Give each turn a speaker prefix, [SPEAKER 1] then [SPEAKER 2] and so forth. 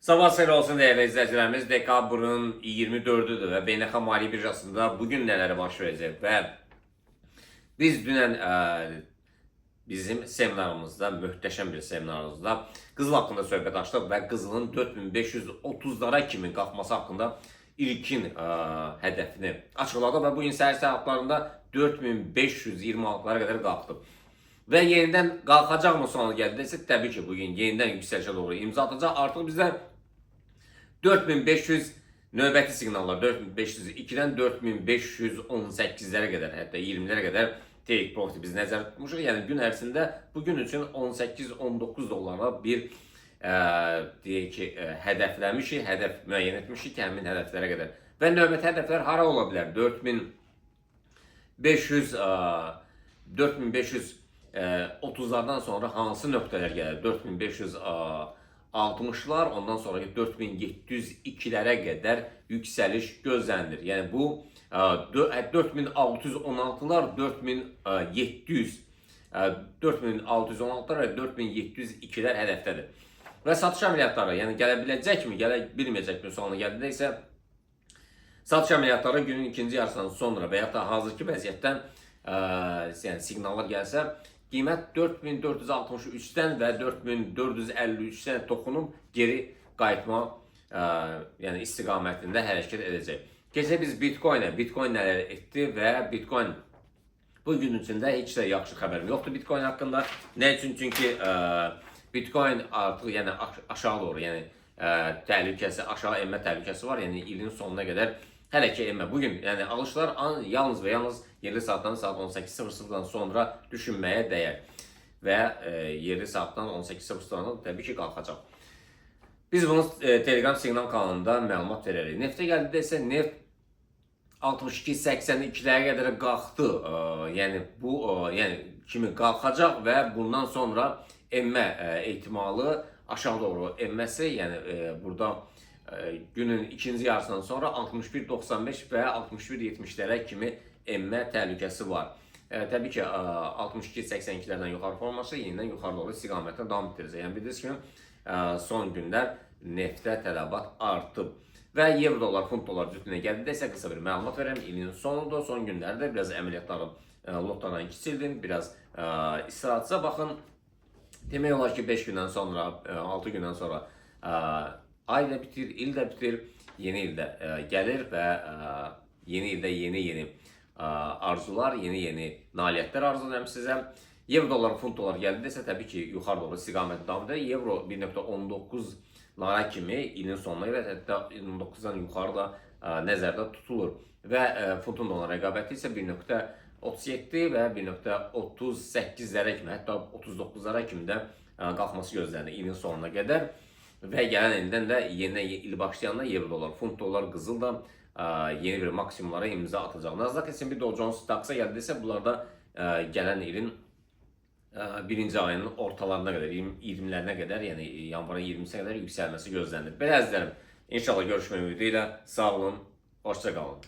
[SPEAKER 1] Sabah xeyir olsun dəyərli izləyicilərimiz. Dekabrın 24-üdür və Beynəlxalq Maliyyə Birjasında bugün nələr baş verəcək və biz dünən bizim seminarımızda, möhtəşəm bir seminarımızda qızıl haqqında söhbət açdıq və qızılın 4530-lara kimi qalxması haqqında ilkin hədəfini açıqladıq və bu gün səhər saatlarında 4526-lara qədər qalxdı. Və yenidən qalxacaqmı sualı gəldi isə təbii ki, bugün yenidən yüksəlişə doğru imza atacaq. Artıq bizdə 4500 növbəti siqnallar 4502-dən 4518-lərə qədər, hətta 20-lərə qədər take profit biz nəzərdə tutmuşuq. Yəni gün ərzində bu gün üçün 18-19 dollara bir deyək ki, hədəfləmişik, hədəf müəyyən etmişik ki, həmin hədəflərə qədər. Və növbəti hədəflər hara ola bilər? 4500 4530-lardan sonra hansı nöqtələr gəlir? 4560-lar, ondan sonraki 4702-lərə qədər yüksəliş gözlənilir. Yəni bu 4616-lar, 4700 4616-lar və 4702-lər hədəfdədir. Və satış əməliyyatları, yəni gələ biləcəkmi, gələ bilməyəcəkmi sualına gəldikdə isə satış əməliyyatları günün ikinci yarısından sonra və ya da hazırki vəziyyətdən yəni siqnallar gəlsə, qiymət 4463-dən və 4453-dən toxunub geri qayıtma yəni istiqamətində hərəkət edəcək. Gecə biz Bitcoin-ə, Bitcoin nələr etdi və Bitcoin bu gün içində heç də yaxşı xəbərim yoxdur Bitcoin haqqında. Nə üçün? Çünki Bitcoin artıq yəni aşağı doğru, yəni təhlükəsi, aşağı enmə təhlükəsi var. Yəni ilin sonuna qədər hələ ki enmə. Bu gün yəni alışlar yalnız və yalnız yerli saatdan saat 18:00-dan sonra düşünməyə dəyər. Və yerli saatdan 18:00-dan təbii ki qalxacaq. Biz bunu Telegram siqnal kanalında məlumat verərik. Neftə gəldikdə isə neft 62-82-lərə qədər qalxdı. Yəni bu yəni kimi qalxacaq və bundan sonra enmə ehtimalı, aşağı doğru enməsi, yəni burada günün ikinci yarısından sonra 61.95 və 61.70-lərə kimi enmə təhlükəsi var. Təbii ki, 62.82-lərdən yuxarı forması yenidən yuxarı doğru istiqamətdə davam etdirəcək. Yəni bildiyiniz kimi son günlər neftə tələbat artıb. Və euro dollar, funt dollar cütlüyünə gəldikdə isə qısa bir məlumat verəm. İlin sonudur, son günlərdə biraz əməliyyatların lotlardan kiçildim, biraz istirahətə baxın. Demək olar ki, 5 gündən sonra, 6 gündən sonra ay da bitir, il də bitir, yeni il də gəlir və yeni ildə yeni-yeni arzular, yeni-yeni nailiyyətlər arzulayıram sizə. Euro dollar, funt dollar gəldikdə isə təbii ki, yuxarı doğru istiqamətdə davam edir. Euro 1.19 lara kimi ilin sonuna qədər, hətta 19-dan yuxarı da nəzərdə tutulur. Və funtun dollar rəqabəti isə 1.37 və 1.38-lərə kimi, hətta 39-lara kimi də qalxması gözlənilir ilin sonuna qədər. Və gələn ildən də yenidən il başlayanda euro dollar, funt dollar, qızıl da yeni bir maksimumlara imza atacaq. Nasdaq, S&P, Dow Jones, DAX-a gəldiksə bunlarda gələn ilin birinci ayının ortalarına qədər, 20-lərinə qədər, yəni yanvarın 20-sinə qədər yüksəlməsi gözlənilir. Belə əzizlərim, inşallah görüşmək ümidi ilə sağ olun, hoşça qalın.